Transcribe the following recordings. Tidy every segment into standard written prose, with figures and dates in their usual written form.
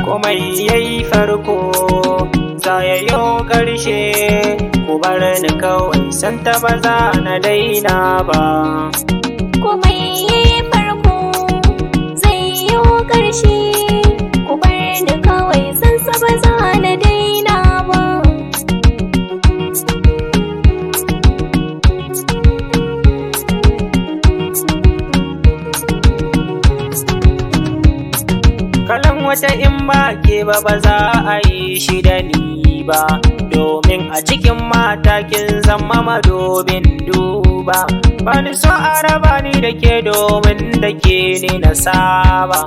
Komai yayi farko za ya yo ƙarshe, ku bar ni kawai, santa ba za na daina ba. Komai yayi farko zai yi ƙarshe, ku bar ni kawai, san sa ba za na daina ba. Kalan wata in ba ke ba, ba za a yi shi da ni ba, domin a cikin mata kin zama madobin duba. Ba ni so a raba ni da ke, domin da ke ni na saba.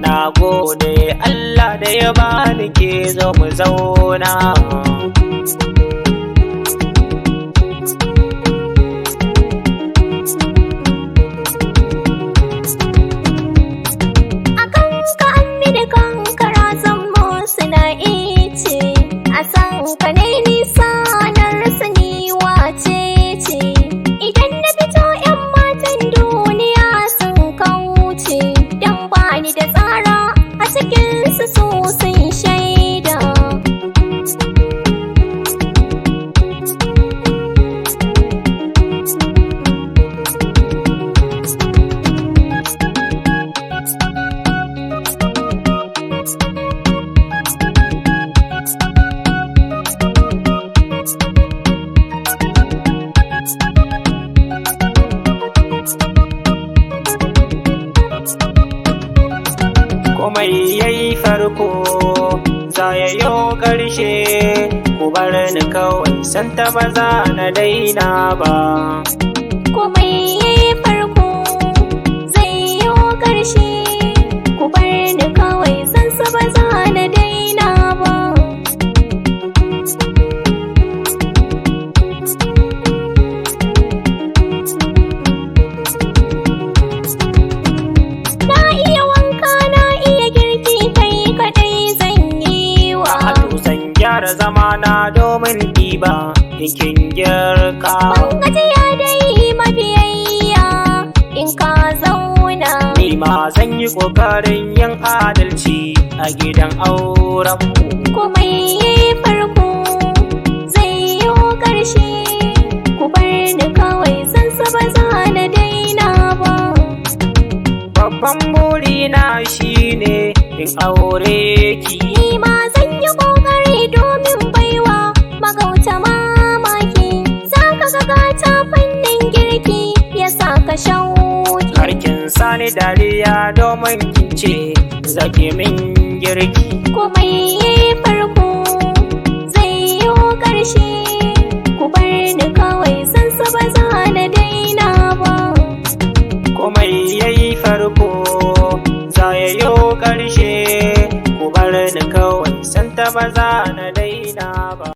Na gode Allah da ya bani ke, zo mu zauna. A kanka an mini kankara, zan musu na ice, a san ka ne nisa na rasa ni wace ce. Idan na fito, 'yan matan duniya sun kauce, dan bani da tsara a cikinsu, su sun shaida. Komai yayi farko za ya yo ƙarshe, ku bar ni kawai, santa ba za na daina ba. Komai yayi farko zai yi ƙarshe, ku bar ni kawai, san sa ba za na daina ba. Na iya wanka, na iya girki, kai kadai zan yi wa. A zan gyara zamana domin ɗiba ikin girka. Ban gajiya dai mabiyayya in ka zauna. Ni ma zan yi ƙoƙarin yin adalci a gidan aurenmu. Komai yayi farko zai yi ƙarshe, ku bar ni kawai, san sa ba za na daina ba. Babban burina shine in aure ki. Ni ma zan yi ƙoƙari domin baiwa magauta mamaki, za ka ga gata fannin girki ya sa ka shauki. Harkin sani dariya domin kin ce zaki min girki. Komai yayi farko zai yi ƙarshe, ku bar ni kawai, san sa ba za na daina ba. Komai yayi farko za ya yo ƙarshe, ku bar ni kawai, santa ba za